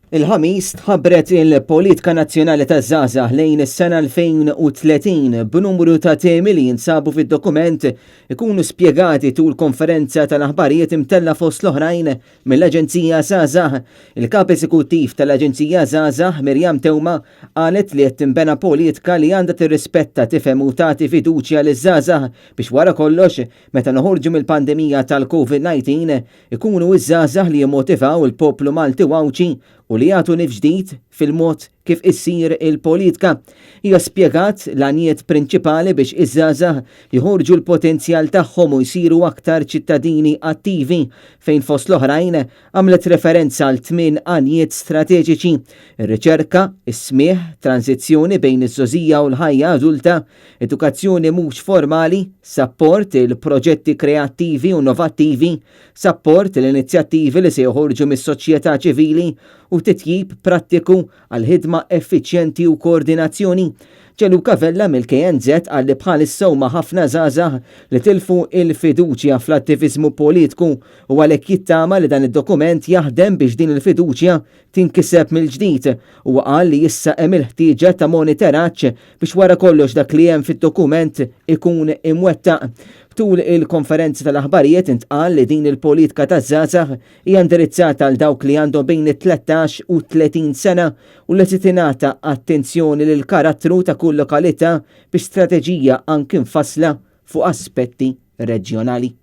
Il-Ħamis tħabbret il-Politika Nazzjonali taż-Żgħażagħ lejn is-sena 2030 b'numru ta' temi li jinsabu fid-dokument ikunu spjegati tul konferenza tal-aħbarijiet imtella' fost l-oħrajn mill-Aġenzija Żgħażagħ. Il-Kap Eżekuttiv tal-Aġenzija Żgħażagħ, Miriam Teuma, qalet li qed tinbena politika li għandha tirrispetta, tifhem u tagħti fiduċja liż-żgħażagħ biex wara kollox, meta noħorġu mill-pandemija tal-Covid-19, Ikunu ż-żgħażagħ li jimmotivaw il-poplu Malti u Għawdxi u li jagħtu nifs ġdid fil-mod kif issir il-politika. Hija spjegat l-għanijiet prinċipali biex iż-żgħażagħ joħorġu l-potenzjal tagħhom u jsiru aktar ċittadini attivi fejn fost l-oħrajn għamlet referenza għal tmien għanijiet strateġiċi, ir-riċerka, is-smigħ, tranżizzjoni bejn iż-żgħożija u l-ħajja adulta, edukazzjoni mhux formali, sapport il-proġetti kreattivi u innovattivi, sapport l-inizjattivi li se joħorġu mis-soċjetà ċivili u titjib prattiku għal ħidma effiċjenti u koordinazzjoni. Gianluca Vella mill-KNŻ qal li bħalissa huma ħafna żgħażagħ li tilfu l-fiduċja fl-attiviżmu politku u għalhekk jittama li dan id-dokument jaħdem biex din il-fiduċja tinkiseb mill-ġdid. Huwa qal li issa hemm il-ħtieġa ta' moniteraġġ biex wara kollox dak li hemm fid-dokument ikun imwettaq. Tul il-konferenza tal-aħbarijiet intqal li din il-politika taż-żgħażagħ hija indirizzata għal dawk li għandhom bejn it-13 u 30 sena u li se tingħata attenzjoni lill-karattru ta' kull lokalità bi strateġija anki mfassla fuq aspetti reġjonali.